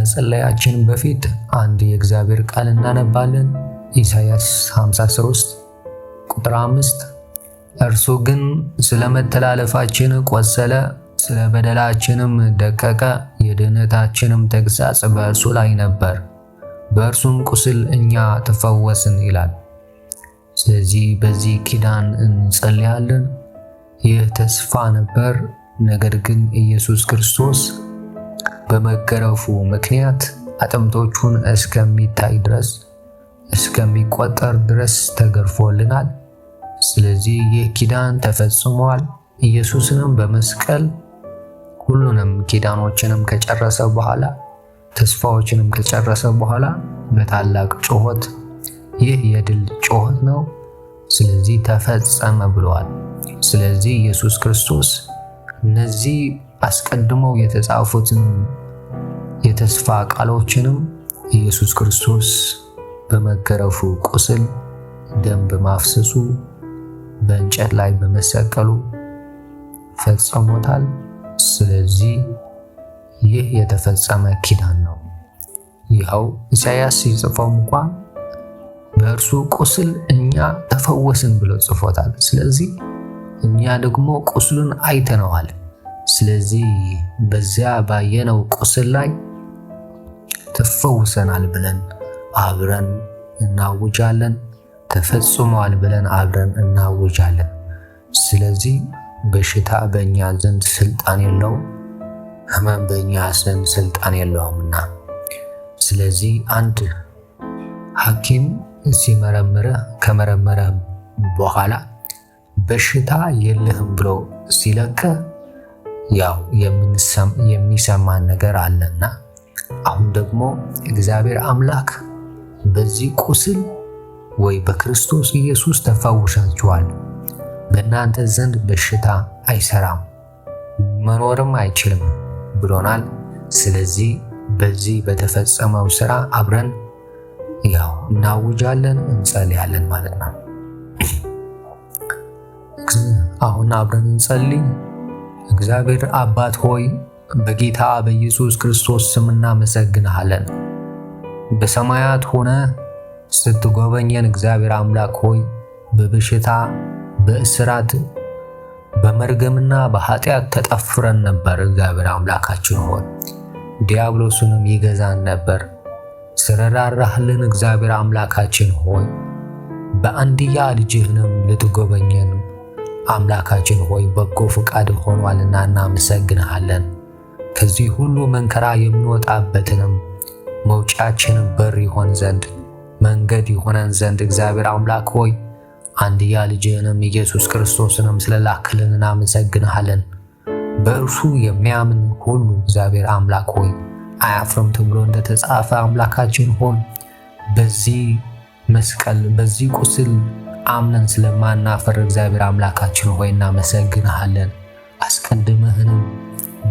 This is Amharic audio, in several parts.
ከመጸለያችን በፊት አንድ የእግዚአብሔር ቃል እናነባለን። ኢሳይያስ 53 ቁጥር 5፣ እርሱ ግን ስለ መተላለፋችን ቆሰለ፣ ስለ በደላችንም ደቀቀ፣ የድኅነታችንም ተግሣጽ በእርሱ ላይ ነበር፣ በእርሱም ቁስል እኛ ተፈወስን ይላል። ስለዚህ በዚህ ኪዳን እንጸልያለን። ይህ ተስፋ ነበር። ነገር ግን ኢየሱስ ክርስቶስ በመገረፉ ምክንያት አጥንቶቹን እስከሚታይ ድረስ፣ እስከሚቆጠር ድረስ ተገርፎልናል። ስለዚህ ይህ ኪዳን ተፈጽሟል። ኢየሱስንም በመስቀል ሁሉንም ኪዳኖችንም ከጨረሰ በኋላ፣ ተስፋዎችንም ከጨረሰ በኋላ በታላቅ ጩኸት፣ ይህ የድል ጩኸት ነው፣ ስለዚህ ተፈጸመ ብለዋል። ስለዚህ ኢየሱስ ክርስቶስ እነዚህ አስቀድመው የተጻፉትን የተስፋ ቃሎችንም ኢየሱስ ክርስቶስ በመገረፉ ቁስል፣ ደም በማፍሰሱ፣ በእንጨት ላይ በመሰቀሉ ፈጽሞታል። ስለዚህ ይህ የተፈጸመ ኪዳን ነው። ይኸው ኢሳይያስ ሲጽፈው እንኳን በእርሱ ቁስል እኛ ተፈወስን ብሎ ጽፎታል። ስለዚህ እኛ ደግሞ ቁስሉን አይተነዋል። ስለዚህ በዚያ ባየነው ቁስል ላይ ተፈውሰናል ብለን አብረን እናውጃለን። ተፈጽሟል ብለን አብረን እናውጃለን። ስለዚህ በሽታ በእኛ ዘንድ ስልጣን የለውም፣ ሕመም በእኛ ዘንድ ስልጣን የለውምና። ስለዚህ አንድ ሐኪም ሲመረምርህ፣ ከመረመረህ በኋላ በሽታ የለህም ብሎ ሲለቅህ ያው የሚሰማን ነገር አለና፣ አሁን ደግሞ እግዚአብሔር አምላክ በዚህ ቁስል ወይ በክርስቶስ ኢየሱስ ተፈውሳችኋል፣ በእናንተ ዘንድ በሽታ አይሰራም፣ መኖርም አይችልም ብሎናል። ስለዚህ በዚህ በተፈጸመው ስራ አብረን ያው እናውጃለን፣ እንጸልያለን ማለት ነው። አሁን አብረን እንጸልይ። እግዚአብሔር አባት ሆይ፣ በጌታ በኢየሱስ ክርስቶስ ስም እናመሰግንሃለን። በሰማያት ሆነ ስትጎበኘን እግዚአብሔር አምላክ ሆይ፣ በበሽታ፣ በእስራት፣ በመርገምና በኃጢአት ተጠፍረን ነበር። እግዚአብሔር አምላካችን ሆይ፣ ዲያብሎስንም ይገዛን ነበር። ስለራራህልን እግዚአብሔር አምላካችን ሆይ፣ በአንድያ ልጅህንም ልትጎበኘን አምላካችን ሆይ በጎ ፈቃድ ሆኗልና እናመሰግንሃለን። ከዚህ ሁሉ መንከራ የምንወጣበትንም መውጫችንን በር ይሆን ዘንድ፣ መንገድ ይሆነን ዘንድ እግዚአብሔር አምላክ ሆይ አንድያ ልጅህንም ኢየሱስ ክርስቶስንም ስለላክልን እናመሰግንሃለን። በእርሱ የሚያምን ሁሉ እግዚአብሔር አምላክ ሆይ አያፍርም ተብሎ እንደተጻፈ፣ አምላካችን ሆይ በዚህ መስቀል፣ በዚህ ቁስል አምነን ስለማናፈር እግዚአብሔር አምላካችን ሆይ እናመሰግንሃለን። አስቀድመህንም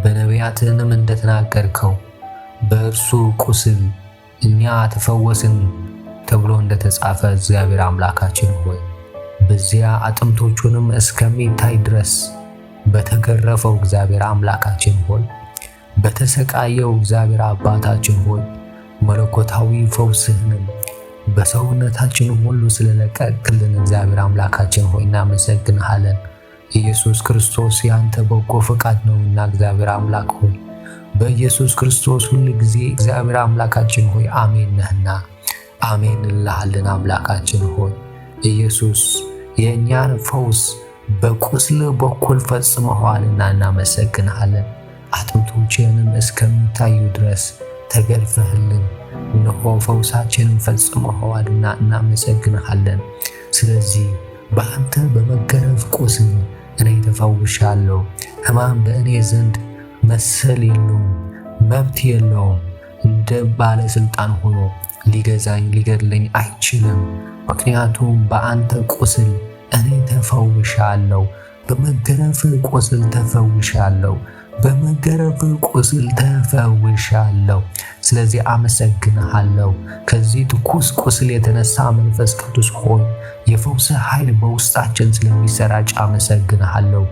በነቢያትህንም እንደተናገርከው በእርሱ ቁስል እኛ ተፈወስን ተብሎ እንደተጻፈ፣ እግዚአብሔር አምላካችን ሆይ በዚያ አጥንቶቹንም እስከሚታይ ድረስ በተገረፈው እግዚአብሔር አምላካችን ሆይ፣ በተሰቃየው እግዚአብሔር አባታችን ሆይ መለኮታዊ ፈውስህንም በሰውነታችን ሁሉ ስለለቀቅልን እግዚአብሔር አምላካችን ሆይ እናመሰግንሃለን። ኢየሱስ ክርስቶስ ያንተ በጎ ፈቃድ ነውና፣ እግዚአብሔር አምላክ ሆይ በኢየሱስ ክርስቶስ ሁል ጊዜ እግዚአብሔር አምላካችን ሆይ አሜን ነህና አሜን እንልሃለን። አምላካችን ሆይ ኢየሱስ የእኛን ፈውስ በቁስል በኩል ፈጽመኸዋልና እናመሰግንሃለን። አጥንቶችህንም እስከሚታዩ ድረስ ተገርፈህልን እነሆ ፈውሳችንን ፈጽመኸዋልና እናመሰግንሃለን። ስለዚህ በአንተ በመገረፍ ቁስል እኔ ተፈውሻለሁ። ሕማም በእኔ ዘንድ መሰል የለውም፣ መብት የለውም። እንደ ባለስልጣን ሆኖ ሊገዛኝ ሊገድለኝ አይችልም። ምክንያቱም በአንተ ቁስል እኔ ተፈውሻለሁ። በመገረፍ ቁስል ተፈውሻለሁ። በመገረፍ ቁስል ተፈውሻለሁ። ስለዚህ አመሰግንሃለሁ። ከዚህ ትኩስ ቁስል የተነሳ መንፈስ ቅዱስ ሆይ የፈውስ ኃይል በውስጣችን ስለሚሰራጭ አመሰግንሃለሁ።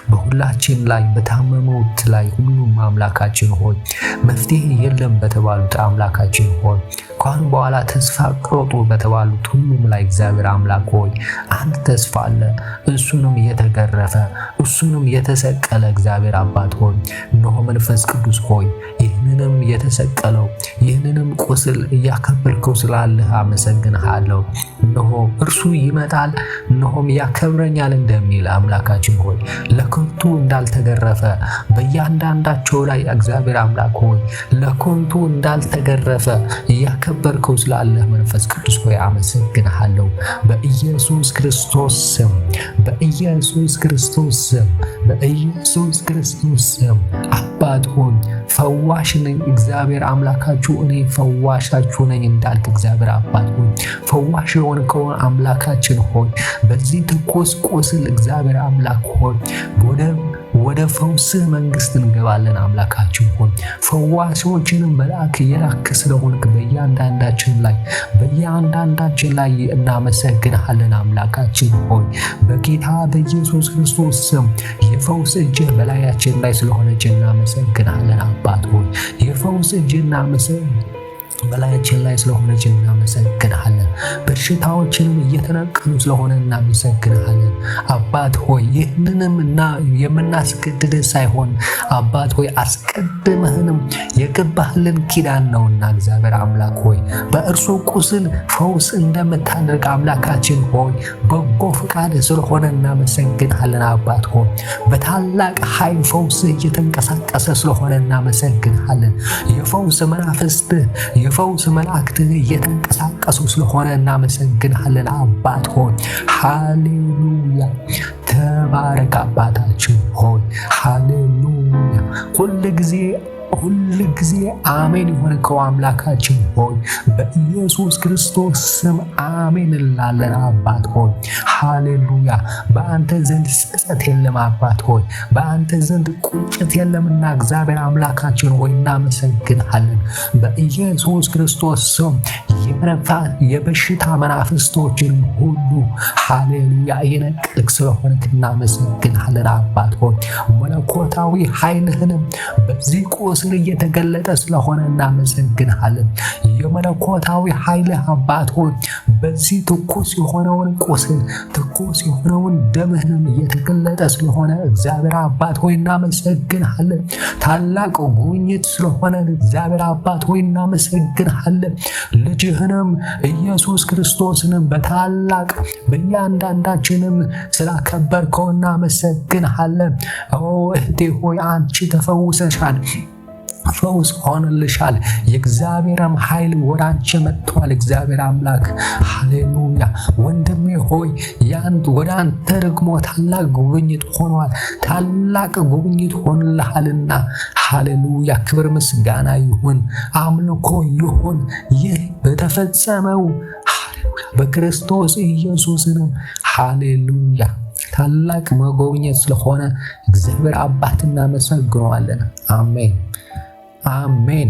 በሁላችን ላይ፣ በታመሙት ላይ ሁሉም አምላካችን ሆይ፣ መፍትሄ የለም በተባሉት አምላካችን ሆይ፣ ከአሁን በኋላ ተስፋ ቁረጡ በተባሉት ሁሉም ላይ እግዚአብሔር አምላክ ሆይ አንድ ተስፋ አለ። እሱንም የተገረፈ፣ እሱንም የተሰቀለ እግዚአብሔር አባት ሆይ፣ እነሆ መንፈስ ቅዱስ ሆይ ይህንንም የተሰቀለው ይህንንም ቁስል እያከበርከው ስላለህ አመሰግንሃለሁ። እነሆ እርሱ ይመጣል እነሆም ያከብረኛል እንደሚል አምላካችን ሆይ ለከንቱ እንዳልተገረፈ፣ በእያንዳንዳቸው ላይ እግዚአብሔር አምላክ ሆይ ለከንቱ እንዳልተገረፈ እያከበርከው ስላለህ መንፈስ ቅዱስ ሆይ አመሰግንሃለሁ። በኢየሱስ ክርስቶስ ስም፣ በኢየሱስ ክርስቶስ ስም፣ በኢየሱስ ክርስቶስ ስም አባት ሆይ ፈዋሽ ነኝ፣ እግዚአብሔር አምላካችሁ እኔ ፈዋሻችሁ ነኝ እንዳልክ እግዚአብሔር አባት ሆይ፣ ፈዋሽ የሆንከውን አምላካችን ሆይ በዚህ ትኩስ ቁስል እግዚአብሔር አምላክ ሆይ ወደ ፈውስህ መንግስት እንገባለን። አምላካችን ሆይ ፈዋሾችንም መልአክ የላክ ስለሆንክ በእያንዳንዳችን ላይ እናመሰግንሃለን። አምላካችን ሆይ በጌታ በኢየሱስ ክርስቶስ ስም የፈውስ እጅህ በላያችን ላይ ስለሆነች እናመሰግንሃለን። አባት ሆይ የፈውስ እጅህ በላያችን ላይ ስለሆነች እናመሰግንሃለን። በሽታዎችንም እየተነቀሉ ስለሆነ እናመሰግንሃለን። አባት ሆይ ይህንንም እና የምናስገድድህ ሳይሆን አባት ሆይ አስቀድመህንም የገባህልን ኪዳን ነውና እግዚአብሔር አምላክ ሆይ በእርሱ ቁስል ፈውስ እንደምታደርግ አምላካችን ሆይ በጎ ፍቃድ ስለሆነ እናመሰግንሃለን። አባት ሆይ በታላቅ ኃይል ፈውስ እየተንቀሳቀሰ ስለሆነ እናመሰግንሃለን። የፈውስ መናፍስትህ፣ የፈውስ መላእክትህ እየተንቀሳቀሱ ስለሆነ እናመሰግንሃለን። አባት ሆይ ሃሌሉያ፣ ተባረክ አባታችን ሆይ ሃሌሉያ። ሁል ጊዜ ሁል ጊዜ አሜን የሆንከው አምላካችን ሆይ በኢየሱስ ክርስቶስ ስም አሜን እንላለን። አባት ሆይ ሃሌሉያ። በአንተ ዘንድ ጸጸት የለም አባት ሆይ፣ በአንተ ዘንድ ቁጭት የለምና እግዚአብሔር አምላካችን ሆይ እናመሰግንሃለን። በኢየሱስ ክርስቶስ ስም የበሽታ መናፍስቶችን ሁሉ ሃሌሉያ እየነቀልክ ስለሆንክ እናመሰግንሃለን። አባት ሆይ መለኮታዊ ኃይልህንም በዚህ ቁስል እየተገለጠ ስለሆነ እናመሰግንሃለን። የመለኮታዊ ኃይልህ አባት ሆይ በዚህ ትኩስ የሆነውን ቁስል፣ ትኩስ የሆነውን ደምህንም እየተገለጠ ስለሆነ እግዚአብሔር አባት ሆይ እናመሰግንሃለን። ታላቅ ጉብኝት ስለሆነ እግዚአብሔር አባት ሆይ እናመሰግንሃለን። ልጅህንም ኢየሱስ ክርስቶስንም በታላቅ በእያንዳንዳችንም ስላከበርከው እናመሰግንሃለን። ኦ እህቴ ሆይ አንቺ ተፈውሰሻል። ፈውስ ሆኖልሻል። የእግዚአብሔርም ኃይል ወደ አንቺ መጥቷል። እግዚአብሔር አምላክ ሃሌሉያ። ወንድሜ ሆይ ወደ አንተ ደግሞ ታላቅ ጉብኝት ሆኗል። ታላቅ ጉብኝት ሆኖልሃልና ሃሌሉያ። ክብር ምስጋና ይሁን፣ አምልኮ ይሁን። ይህ በተፈጸመው ሃሌሉያ በክርስቶስ ኢየሱስንም ሃሌሉያ ታላቅ መጎብኘት ስለሆነ እግዚአብሔር አባት እናመሰግነዋለን። አሜን፣ አሜን።